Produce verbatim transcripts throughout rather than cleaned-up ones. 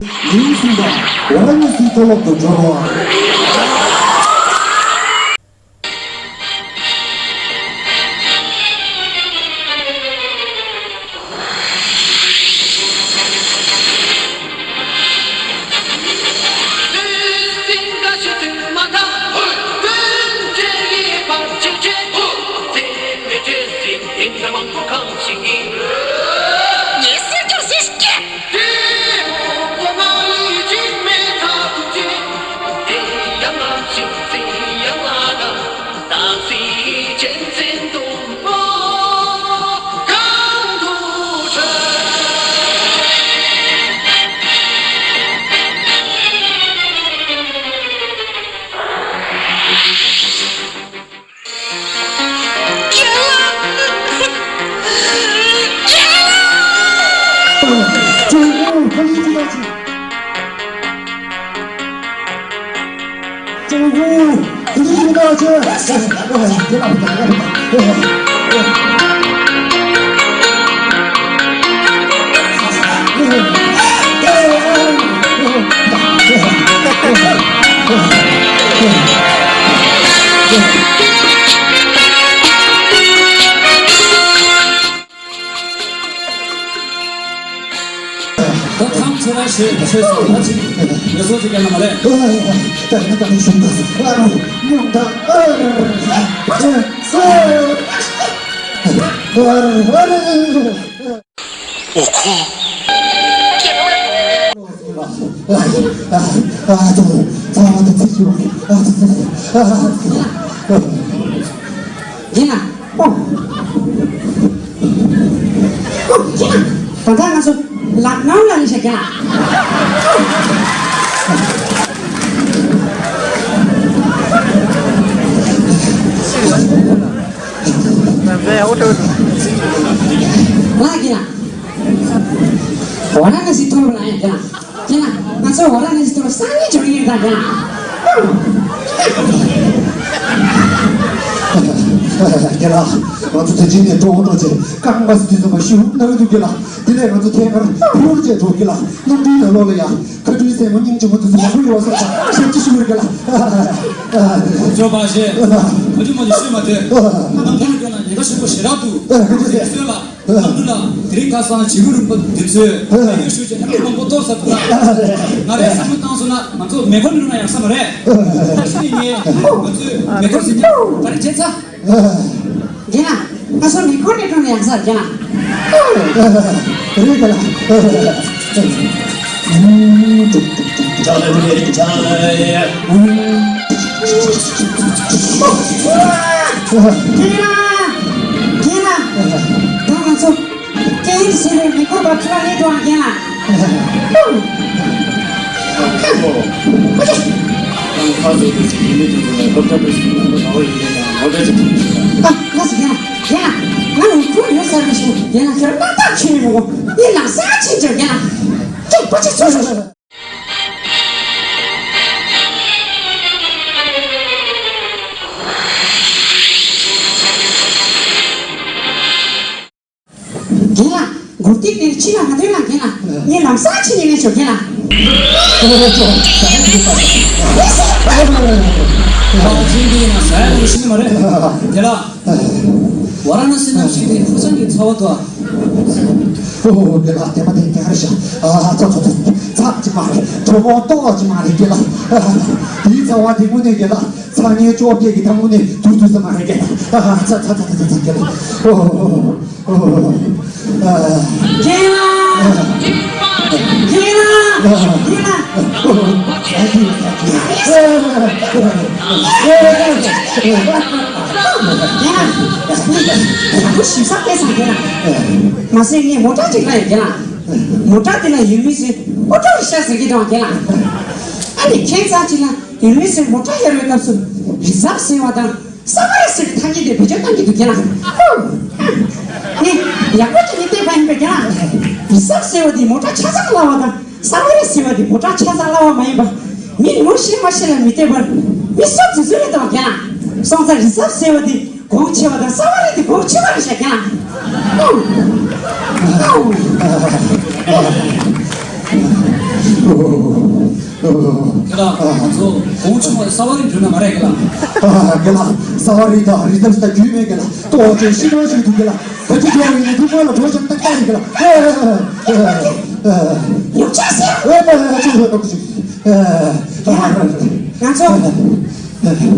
ལིའུ་ཞུན་པ་ཝཱ་ར་ཎ་སིའི་མཐོ་སློབ་ཏུ་འབྱོར་བ། ངའི་སེམས་ཀྱང་ཟེར་སྐད། ད་ཐམས་ཅད་ར་ཞེས་ཞེས་སུ་ད་ཅིག་ངལ་གསོ་ཅིག་ཀྱང་མ་རེད། ཨོ་ཁོ། ཡིན་ན། ཨོ། ཨོ། ད་ལྟ་ང་ཚོ་ལག་ནང་ལ་ཡིན་ཤག་ཀྱང་། ང་ཀྱང་། ཝཱ་ར་ཎ་སི་ཐོར་བུ་ལ་ཡིན་ཀྱང་། ཀྱང་། ང་ཚོ་ཝཱ་ར་ཎ་སི་ཐོར་བུ་སང་ཉིན་འབྱོར་ཡིན་ད་ཀྱང་། ཀྱང་། ང་ཚོ་དེ་ཅི་ནས་འགྲོ་འགྲོ་ཅེས་རྐང་པ་སི་དུས་ཙམ་པ་ཤུགས་ནག་འདུག་ཀྱང་། དེ་ལས་ང་ཚོ་ཐད་ཀར་ཕུར་བྱས་འགྲོ་གི་ལ། གནམ་གྲུའི་ནང་ལོགས་ལ་ཡ། ཁ་ཐུག་སེན་མོ་སྙིང་རྗེ་མོ་དེ་ཚོ་མང་པོ་ཡོད་ས་ཆགས་ཞེས་ཅི་ཞུ་བར་གི་ལ། ཅོ་པ་ཞེས། ཁ་ཐུག་མ་ཅིག་ཤོད་མ་དེ། ནམ་གུང་ལ་ཉེན་ཁ་ཞིག་པོ་ཞེ་དྲག་འདུག་ཨ་ཁ་ཐུག་སེ། སོན་ལ། ནམ་དུ་ལ་དེ་རིང་ཁ་སང་བྱིས་པ་རིམ་པ་འདི་ཚོས་ཡོད་ཞུ་ཅེས་ཧ་ལས་མང་པོ་གཏོར་ས་འདུག་ལ། ང་རའི་བསམ་བློ་བཏང་སོང་ན་ང་ཚོ་མེ་འཁོར་འགྲོ་ན་ཡག་ས་མ་རེད། ད་ཤི་ནས་ངས་ང་ཚོས་མེ་འཁོར་ཟིན་ནས་ད་རེས་བྱས་ཚར། རྒན་ལགས། ང་ཚོ་མི་ཁོ་ནས་ཀྲུང་ཡག་ས་རྒན་ལགས། རེད་རྒན་ལགས། རྒན་ལགས། རྒན་ལགས། ད་ང་ཚོ་སྐད་ཡིག་ཟེར་བའི་མི་ཁོ་པ་ཁྲི་ལ་ལས་འགྲོ་བ་རྒན་ལགས། ཁ་ཟེར་དུས་ཀྱི་མི་དེ་ཚོ་ལ་སློབ་གྲྭ་པའི་སུ་ཡིན་པ་ནོར་བ་ཡིན་ནའི་ཡང་ངོ་སྤྲོད་ཅིག་དྲན་ཞིག་ལ། ཨ། ལགས་སོ་རྒན་ལགས། རྒན་ལགས། ང་ནི་ཁུར་ཡོད་ཟེར་མི་ཞུ། རྒན་ལགས་ཁྱོད་རྣམ་དག་ཆེ་ཡིན་མོ། ངས་ལམ་སང་ཕྱིན་ཅིག་རྒན་ལགས། ཁྱེད་པ་ཆེ་ཚོ་ཞུ། རྒན་ལགས། མགོ་རྟིང་དེར་ཕྱི་ལ་མ་སྡོད་ལ་རྒན་ལགས། ངས་ལམ་སང་ཕྱི་ནས་ལས་ཆོག་རྒན་ལགས། ཨ་ཅིག་འདི་ཡིན་ན་ཟ་ཡ་མི་ཤི་ནི་མ་རེད། རྒན་ལགས། ཝཱ་ར་ཎ་སི་ནང་བཞིན་དེ་ཧུ་ཅང་གི་ཚ་བ་དོ། ཨོ་རྒན་ལགས། དེ་མ་དེ་རྒྱ་གར་ཤ། ཨ་ཚ་ཚ་ཚ་ཚ་ཅི་མ་རེད། གྲོ་མོ་ཏོག་ཅི་མ་རེད་རྒན་ལགས། དེའི་ཚ་བ་དེ་དངོས་གནས་རྒན་ལགས། ཚ་ངན་བཅོ་བརྒྱད་ཀྱི་ཐང་དངོས་གནས་དུས་དུས་ས་མ་རེད་རྒན་ལགས། ཨ་ཚ་ཚ་ཚ་ཚ་ཚ་རྒན་ལགས། ཨོ། རྒན་ལགས། རྒན་ལགས། རྒན་ལགས། རྒན་ལགས། ཞིབ་ས་སྐད་སང་རྒན་ལགས། མ་ཟད་ངས་མོ་ཊ་ཅིག་བླངས་ཡོད་རྒན་ལགས། མོ་ཊ་དེ་ལ་ཡུལ་མི་ཚོས་ཨོ་ཊོ་རི་ཤ་ཟེར་གྱི་འདུག་རྒན་ལགས། ཨ་ནི་ཁྱེད་ཚང་ཅིག་ལ་ཡུལ་མི་ཚོས་མོ་ཊ་གཡར་བའི་སྐབས་སུ་རི་ཛབ་ཟེར་བ་དང་། ས་མ་རེད་ཟེར་བའི་ཐ་སྙད་དེ་བེད་སྤྱོད་གཏང་གི་འདུག་རྒན་ལགས། ངས་ཡག་པོ་ཅིག་ནས་བལྟས་པ་ཡིན་པས་རྒན་ལགས། རི་ཛབ་ཟེར་བ་དེ་མོ་ཊ་ཆ་ཚང་སླ་བ་དང་ས་མ་རེད་ཟེར་བ་དེ་མོ་ཊ་ཆ་ཚང་སླ་བ་མ་ཡིན་པ། མི་ངོ་ཤེས་མ་ཤེས་ལ་མི་བལྟས་པར་མི་སུ་འཛུལ་འཛུལ་རེད་དང་རྒན་ལགས། སོང་ཙང་རི་ཛབ་ཟེར་བ་དེ་གོང་ཆེ་བ་དང་ས་མ་རེད་དེ་གོང་ཆེ་བ་རེད་ཤག་རྒན་ལགས། ཨོ། ཨོ། ཁྱེད་ལ་ང་ཚོ་གོང་ཆུང་བ་ས་བ་རིང་འགྲོ་ན་མ་རེད་ཁྱེད་ལ། ཁྱེད་ལ་ས་བ་རིང་དང་རི་དྭགས་ད་རྒྱུས་མེད་ཁྱེད་ལ་ལྟོགས་ཅན་ཤི་ནོར་ཞིག་འདུག་ཁྱེད་ལ། ད་ཅི་འགྲོ་བའི་ནི་དུས་སྔོན་ལ་འགྲོ་ཅང་ཏག་ཏག་ཡིན་ཁྱེད་ལ། ཉོག་ཆ་ཟེར། ཨེ་ཨེ་ཨེ་ཅི་ཡོད་ནོ་ཞིག་ཨེ། ང་ཚོ་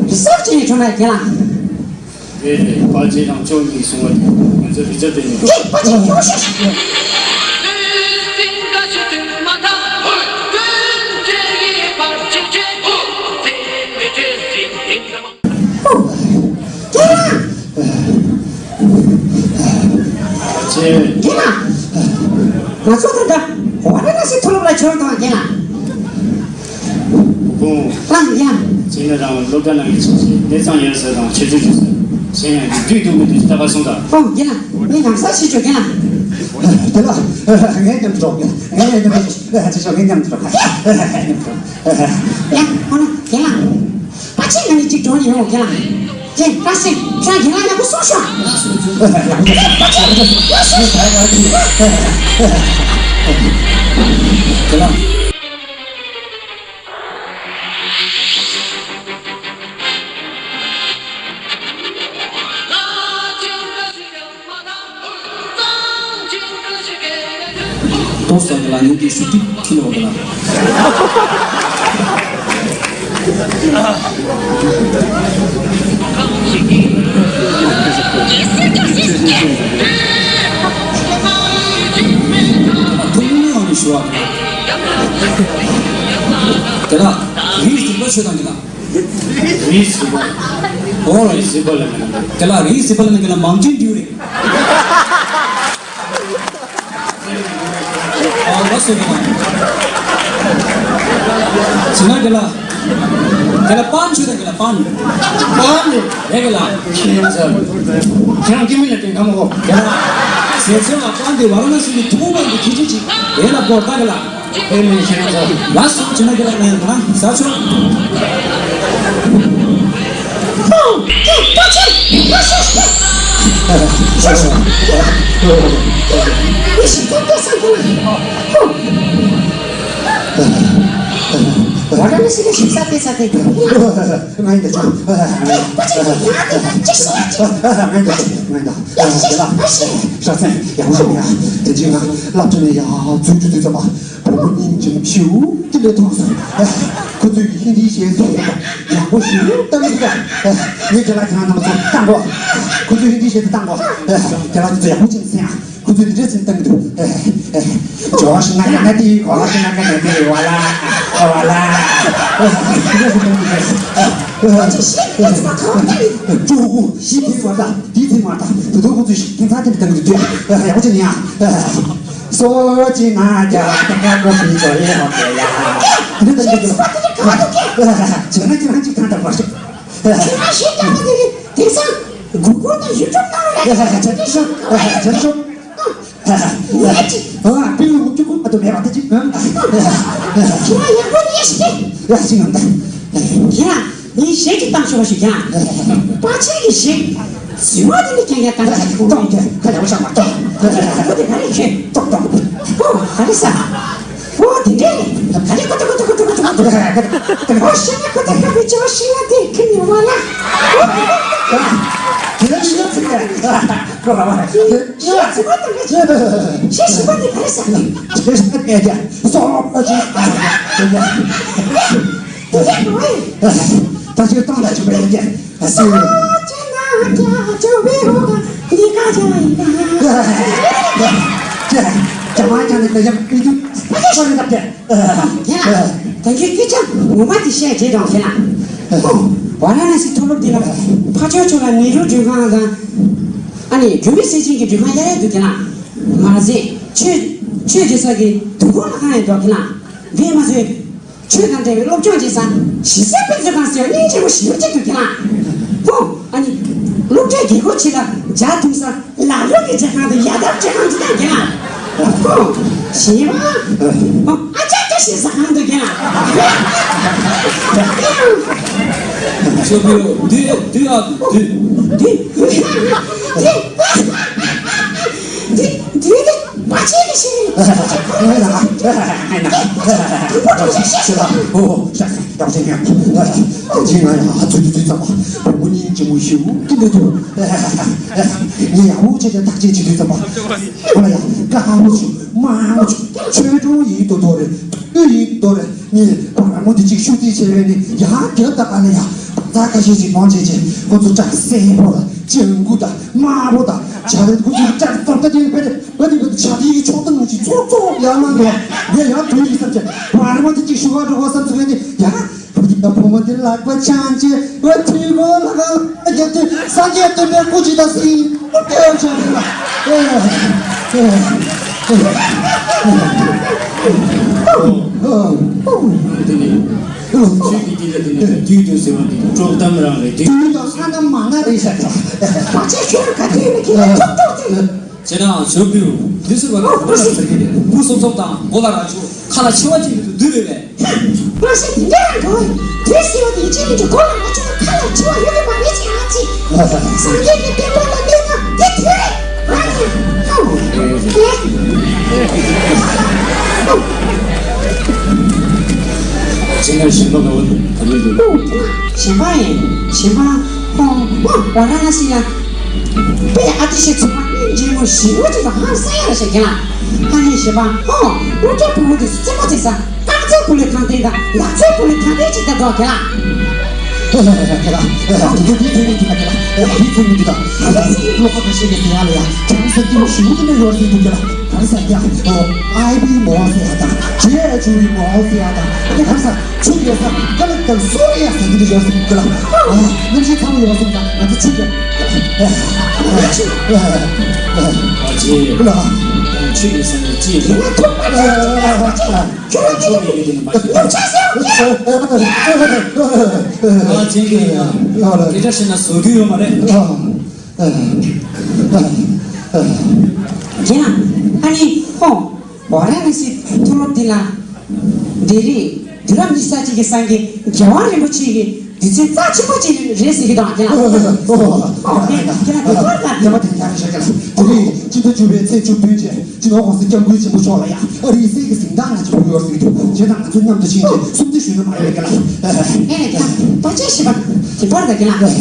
རི་སོབ་ཅིག་ནས་འགྲོ་ན་ཁྱེད་ལ། རེད་རེད། པ་ཅེ་དང་ཅོ་གཉིས་གསུང་བ་དེ་ང་ཚོ་རི་ཛབ་དེ་ནས་འགྲོ། ཁྱེད་པ་ཅེ་ཡོང་ཤོག་ཤོག་ཁྱེད་རང་། ཅེ། ཁྱེད་རང་། ང་ཚོ་ད་ལྟ་ཝཱ་ར་ཎ་སི་མཐོ་སློབ་ལ་འབྱོར་དང་ཁྱེད་རང་། ཨོ། ཨ་ཡ། ཅེ་ནི་རང་སློབ་གྲྭ་ནང་གི་ཆུ་ཚོད་གནས་ཚང་ཡར་ཟེར་དང་ཆེ་ཚུལ་ཞུ་ཟེར། གཞན་ཡང་ཡིག་འབྲུ་འདུག་མི་འདུག་ལྟ་བ་སོང་ད། ཨོ་ཁྱེད་རང་། ངས་ལམ་སང་ཤེས་ཆོག་ཁྱེད་རང་། དེ་ལ་ངས་མཉམ་དུ་འགྲོ། ངས་མཉམ་དུ་འགྲོ། ཅེ་ཆོག་ངས་མཉམ་དུ་འགྲོ། མཉམ་དུ་འགྲོ། ཡ། ཨོ་ན་ཁྱེད་རང་། པ་ཅེ་ང་ནི་གཅིག་འགྲོ་ནི་ཡོང་ཁྱེད་རང་། ཅེ་པ་ཅེ་ཁྱེད་རང་ཡག་པོ་སོང་ཤོག་ཏོག་ཙམ་གྱི་ལ་ཉིན་གྱི་ཤུགས་ཏིག་ཁྱི་ལོག་གི་ལ། ཐུགས་མི་ཡོང་ནས་ཞུ་བ་གི་ལ། དེ་ལ་རིས་ཟིན་པ་ཤོད་དང་གི་ལ། རིས་ཟིན་པ། ཨོ་རིས་ཟིན་པ་ལ་མི་ལ། དེ་ལ་རིས་ཟིན་པ་ལ་མི་གི་ལ་མང་ཅིན་འདྲིའུ་རེད། ཨ་ལ་སོ་གི་མ། ཅི་ན་གི་ལ། གི་ལ་པན་ཆུ་དང་གི་ལ་པན། པན་ནི། རེ་གི་ལ། ཁྱེད་ཡང་ཟ། ཁྱེད་རང་སྐྱེ་མི་ལ་དྲན་ཁ་མོ། གི་ལ། ཟེར་ཚོད་ལ་པན་དེ་བར་ན་སུ་གི་ཐུག་པ་གི་ཁྱི་ཁྱི་ཅིག་རེ་ལ་གོ་ད་གི་ལ། ཨེ་མེ་ཁྱེད་རང་ཟ། ལ་སོ་ཅི་ན་གི་ལ་ངན་ད་ཟ་ཆོག་ང་ཡིན་ད་ཅང་། ང་ཡིན་ད་ཅང་། ང་ཡིན་ད་ཅང་། ང་ཡིན་ད་ཅང་། ང་ཡིན་ད་ཅང་། ཡག་པོ་ཞིག་ཡ། དེ་རྗེས་ང་སློབ་གྲྭ་ནས་ཡར་འཛུལ་རྒྱུ་དུས་ཙམ་པ། བུ་མོ་སྙིང་རྗེ་མོ་ཞེ་པོ་ཅིག་སླེབས་ཐུབ་སོང་། ཁོ་ཚོས་ཧིན་དིའི་གཞས་བཟོས་ཡག་པོ་ཞེ་པོ་བཏང་གི་འདུག་ངས་དེ་ལ་ཁྱེད་རང་རྣམ་པ་ཚོ་བཏང་གོ། ཁོ་ཚོས་ཧིན་དིའི་གཞས་དེ་བཏང་གོ། དེ་ལ་ཁོ་ཚོས་ཡག་པོ་ཅིག་གསན་ཡ། ཁོ་ཚོས་འདི་འདྲ་ཟེར་བཏང་གི་འདུག་ཇོ་ཤི་ན་ཡ་ན་ཏི་གོ་ལ་ཤི་ན་ཀ་ན་ཏི་ཝ་ལ་ཝ་ལ། འདི་འདྲ་ཟེར་བཏང་གི་འདུག་ཅོ་གོ་ཤི་ཕི་ཝ་ལ་འདི་ཚེ་མ་ད་དུ་དུ་ཁོ་ཚོས་ཤི་ཁྱིམ་ཚང་དེ་འདྲ་བཏང་གི་འདུག་ཡག་པོ་ཅིག་ནི་ཡ། སོ་ཅི་ན་རྒྱ་ཏ་ཀ་ཀོ་ཤི་ཅོ་ཡེ་མ་ཀོ་ཡ། འདི་འདྲ་ཟེར་གི་འདུག་ཅོ་ན་ཅི་རང་ཅིག་ཐང་ད་བར་ཤོག་ཅོ་ན་ཤི་ཀྱང་ན་དེ་གི་དེང་སང་གུ་གུལ་དང་ཡུ་ཊུབ་ནང་ལ་ཡ་ཅོ་ཅོ་ཅོ་ཅོ། ཨ། པི་ལུ་ཅུ་ཀུ་ཨ་ཏོ་མེ་བ་ཏི་ཅི། ཁྱེད་རང་ཡག་པོ་ཉེས་ཤིག་ཡ་ཞིག་ཡང་ད། ཁྱེད་རང་ངས་གཞས་ཅིག་བཏང་ཤོག་པ་ཞིག་ཀྱང་། པ་ཆེན་གྱི་གཞས། ཟི་མ་དེ་ནི་ཀྱང་ཀྱང་བཏང་ཤོག་པ་ཞིག་གཏོང་རྒྱུ་ཁ་ཡག་པོ་ཤག་མ་གཏོང་། ཁོ་དེ་ག་རེ་ཁྱོད་གཏོང་གཏོང་། ཨོ་ག་རེ་ཟ། ཨོ་དེ་འདྲས་རེད། ག་རེ་ཁོ་ཐག་ཁོ་ཐག་ཁོ་ཐག་ཁོ་ཐག་ཁོ་ཐག་ཨོ་ཤི་ན་ཁོ་ཐག་ཁ་བའི་ཅི་བ་ཤི་ན་དེ་ཁྱོད་ཉོ་བ་ལ། དེ་ལ་ཤི་ན་ཚིག་ག་རེ། ཁོ་ར་བ། ཤེས་ཤེས་པ་དང་ཤེས་ཤེས་པ་དེ་ག་རེ་ཟེར་ན། ཤེས་ཤེས་པ་དེ་ག་རེ་ཟེར་ན། དེ་ཡང་ངོ་ཡིན། ད་ཁྱོད་གཏོང་ལ་བྱུང་བ་ཡིན་ཀྱང་ཨ་སི། ཅེ་ན་ཅ་ཅོ་བེ་རོ་ག་འདི་ཀ་ཅ་ཡིན་ན། ཅ་ཅ་མ་ཅ་ནི་ལ་ཡང་ཨི་དུ་ཁོ་ནི་ད་དེ། ཡ། ད་ཁྱོད་སྐད་ཆ་ངོ་མ་དེ་བཤད་རྗེས་དང་ཁྱེད་ལ། ཝཱ་ར་ཎ་སི་མཐོ་སློབ་འདི་ལ་ཕ་ཆོས་ཆོས་ལ་ནེ་རུ་མགྲོན་ཁང་དང་། ཨ་ནི་རྒྱུ་མི་སེར་ཆེན་གྱི་མགྲོན་ཁང་གཡར་ཡག་འདུག་ཁྱེད་ལ། མ་ཟད་ཆོས་ཆོས་བྱེད་ས་གི་དུས་འཁོར་ལྷ་ཁང་ཡང་འདུག་ཁྱེད་ལ། དེ་མ་ཟད་ཆོས་དང་འབྲེལ་བའི་སློབ་སྦྱོང་བྱེད་ས་གཞི་རྩའི་དཔེ་མཛོད་ཁང་ཟེར་བ་སྙིང་རྗེ་པོ་ཞེ་པོ་ཅིག་འདུག་ཁྱེད་ལ། ཧོ། ཨ་ནི་སློབ་གྲྭའི་དགེ་སྐོས་ཆེད་ལ་ཇ་འཐུང་ས། ལ་ལུ་གི་ཇ་ཁང་དུ་ཡ་དར་ཇ་ཁང་དུ་བཏང་གི་ན། ཨོ། ཞེས་པ། ཨོ། ཨ་ཅག་ཅག་ཞེས་ཟ་ཁང་དུ་གྱང་། ཅོ་པི་རོ། དུས་དུས་ཨ་དུས། དུས། དུས་དུས་དུས་དུས་དུས་དུས་དུས། ཅི་ལ་ཤི་རེད། ཨེ་ན། ཨེ་ན། ཨེ་ན། ཨོ། ཅི་ང་ཡང་ཚུད་ཚུད་ཙམ་པ། བུ་མོ་གཉིས་ཀྱི་མུ་ཤེས་འུ་ཀི་འདི་དུ། ངས་ཡང་འུ་ཅེ་ཅེ་ཐག་ཅེ་བྱེད་དུས་ཙམ་པ། ཨོ་ལ་ཡ་ཀ་ཧ་མུ་ཆུ་མ་མུ་ཆུ་ཆོས་གྲོང་ཡིན་དོ་དོ་རེད། ཨུ་ཡིན་དོ་རེད། ངས་བར་མོ་དེ་གཅིག་ཤུ་ཏི་བྱས་པས་ནི་ཡང་རྒྱབ་དང་ཨ་ལ་ཡ། ད་ཁ་ཤས་ཤིག་མང་ཆེ་ཆེ་ཁོ་ཚོ་བྲག་སེར་པོ་དང་ལྗང་གུ་དང་དམར་པོ་དང་བྱ་རེད། ཁོ་ཚོ་བྲག་ཙམ་ད་དེ་བས་ནི་ང་དེ་བས་ཆ་དེའི་ཕྱོགས་དང་ངུ་ཅི་ཚོགས་ཚོགས་ཡང་ན་ཡང་ངས་ཡང་དུས་ཡིན་བསམ་ཆེ་བར་མོ་དེ་གཅིག་ཤུ་བ་འགྲོ་བ་བསམ་ཚུལ་བས་ནི་ཡང་། བུ་ཡིན་ན་བུ་མོ་དེ་ལག་པ་འཆང་བྱེད་བ་ཐུག་གོ་ལ་ག་ལ་རྒྱབ་དུས་སངས་རྒྱས་སྟོན་པའི་སྐུ་ཅི་ད་སྲིད་ཨོ་ཏེ་ཨོ་ཆང་རེད་ལ། ཨེ་ཨེ་ཨེ་ཨེ་ཨེ། དེ་ནི་ཆོས་ཀྱི་དེ་ལ་དེ་ནི་དུས་དུས་ཟེར་བ་དེ་དཀྲོག་གཏམ་རང་རེད། དུས་དུས་དང་ལྷ་ནམ་མ་ན་རེད་ཤག་བ་ཆེ་ཤོར་ག་དུས་ནི་ཁྱེད་ལ་ཐུག་ཐུག་ཐུག་བྱས་ན་ཞོར་དུ་དུས་སུ་བ་ལ་ཨོ་ཨོ་ཟེར་གྱི་རེད། བུ་སོབ་སོབ་དང་མགོ་ལ་ར་ཆུ་ཁ་ལ་ཆེ་བ་ཅིག་ཏུ་བསྡུས་པས། མ་ཤེས་དེ་འདྲ་རང་གོ། དུས་སུ་བ་དེ་ཅི་མི་འདྲ་མགོ་ལ་ར་ཆུ་ཁ་ལ་ཆེ་བ་ཡོད་གི་མ་རེད་ཅི་ཨ་ཅི། སངས་རྒྱས་ཀྱི་བསྟན་པ་ལ་བསྟེན་ན་དེ་དུས་རེད། ཨ་ནི་ཨོ་ཨེ། ཅི་ན་ཞིག་ལོ་ག་བ་དུ་ག་མི་འདུག་ཞེན་པ་ཡིན། ཞེན་པ་ཧོ་ཧོ་བ་ར་ན་སི་ཡ། པེ་ཨ་ཏི་ཤེ་ཚོ་མ་ནི་འཇིགས་མོ་ཞི་བོ་ཅིག་ལ་ཧང་སང་ཡ་ར་ཤེ་གི་ལ། ཧ་ནི་ཞེན་པ་ཧོ་སློབ་གྲྭ་ཕྲུ་གུ་དེ་སུ་རྩེད་མོ་རྩེ་ས་རྐང་རྩེད་སྤུ་ལེ་ཐང་སྟེང་དང་ལག་རྩེད་སྤུ་ལེ་ཐང་སྟེང་ཅིག་ལྟ་འདུག་གི་ལ། ཧེ་ཧེ་ཧེ་ཧེ་ལ། དེ་དེ་དེ་དེ་དེ་དེ་དེ་དེ་དེ་དེ་དེ་བློ་ཁ་ཁ་ཤས་ཀྱི་དེ་ཡ་ལ་ཡ་ཁྱང་ས་དེ་ཞུ་དེ་ནས་ཡོར་ཟིན་འདུག་གི་ལ། གང་ཟེར་ཡ། ཨོ། ཨའི་བི་མོ་ཟེར་ཡ་དང་། ཇེ་ཨེཆ་ཝི་མོ་ཟེར་ཡ་དང་། ཨ་ནི་གང་ཟེར་ཆུ་ཡོད་ས་ཀ་ལ་ཀ་སོ་རི་ཡ་ཟེར་གྱི་འདུག་ཡོད་ཟེར་གྱི་ལ། ཨ། གནམ་གཤིས་ཚ་བ་ཡོད་པ་སོང་ཙང་ང་ཚོ་ཆུ་ཡོད། ཨ་ཅེ། ལ། ཆུ་ཡོད་ས་ནས་ཅི་ཡོད། ཁྱོད་ལ་ཆུ་ཡོད་ཟེར་ཡ། ཨ་ཅེ་གི་ཡ། དེ་འདྲ་བྱས་ན་བཟོ་རྒྱུ་ཡོད་མ་རེད། ཡིན་ན་ཨ་ནི་ཧོ། བ་ར་ཎ་སི་མཐོ་སློབ་འདི་ལ་འདི་རེད། དུས་རབས་ཉི་ཤུ་རྩ་གཅིག་གི་སང་གི་རྒྱལ་བ་རིན་པོ་ཆེ་གི་དུས་ཚོད་རྩ་ཆེན་པོ་ཅིག་རེད་ཟེར་གྱི་འདུག་ཨ་ཁྱེད་ལ་ཨོ་ཨོ་ཨོ་ཨོ་ཁྱེད་ལ་དེ་ཁོར་ད་ཉི་མ་དེ་ཉག་གི་ཤ་ཁྱེད་ལ་དེ་རིང་སྤྱི་ཟླ་བཅུ་པའི་ཚེས་བཅུ་བདུན་བཅས་སྤྱི་ནོར་༸གོང་ས་༸སྐྱབས་མགོན་ཆེན་པོ་མཆོག་ལ་ཡང་ཨ་རིའི་གསེར་གྱི་གཟེངས་རྟགས་ང་ཚོ་ཕུལ་ཡོད་ཟེར་གྱི་འདུག་ཁྱེད་དང་ང་ཚོ་མཉམ་དུ་ཕྱིན་ཏེ་སུམ་བརྩེ་ཞུས་ན་མ་རེད་ཁྱེད་ལ། ཨེ་ཁྱེད་ལ་བར་ཆད་ཞི་བ་དེ་ཁོར་ད་ཁྱེད་ལ། བྱས་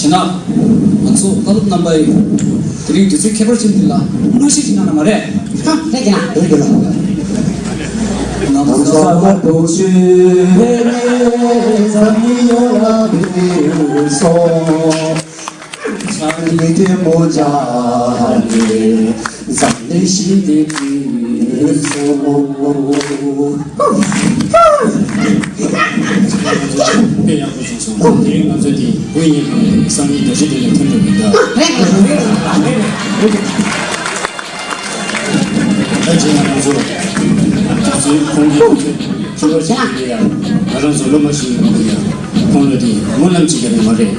ན། ང་ཚོ་བླ་སློབ་རྣམ་པ་ཡིས་དེ་རིང་དུས་ཚོད་ཁྱད་པར་ཅན་འདི་ལ་གླུ་གཞས་ཤིག་གནང་ན་མ་རེད། ཧ་རེད་ཀྱི་ལ། རེད་ཀྱི་ལ། ནམ་ཟླ་བ་དུ་ཆུ་བེ་རེ་ཙམ་ནི་ཡོད་ལ་བེ་སོ། ཆ་ནི་དེ་མོ་ཇ་ནི། འཛམ་གླིང་ཞི་བདེ་སྐྱིད་སོང་། དཔེ་ཡག་པོ་བྱུང་སོང་། དེ་རིང་ང་ཚོ་དེ་དབུ་བརྙེས་ནས་སང་ཉིན་རྒྱལ་སྤྱིའི་སྡེ་ལ་ཐོན་འགྲོ་གི་འདུག་ད་རྗེས་ང་རང་ཚོ་ང་ཚོའི་ཁོང་གི་ཚོ་ཚོ་བ་ཞིག་ཡིན་ཡང་ང་རང་ཚོ་སློབ་མ་ཞིག་ཡིན་ཡང་ཁོང་ལ་དེ་སྨོན་ལམ་ཅིག་རྒྱབ་ཡོད་མ་རེད།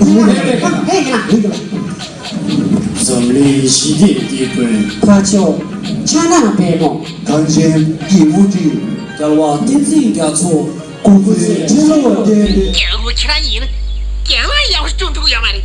འཛམ་གླིང་ཞི་བདེ་དེ་ཀུན། ཕ་ཆོས་ཕྱག་ན་པདྨོ། གངས་ཅན་གྱི་དབུ་ཁྲིད། རྒྱལ་བ་བསྟན་འཛིན་རྒྱ་མཚོ། སྐུ་ཚེ་ཁྲི་ལོ་བརྟན་པའི། རྒྱལ་བོ་ཁྱེད་རང་ཡིན། རྒྱལ་བ་ཡག་པོ་སྐྱོང་ཐུབ་ཡོད་མ་རེད།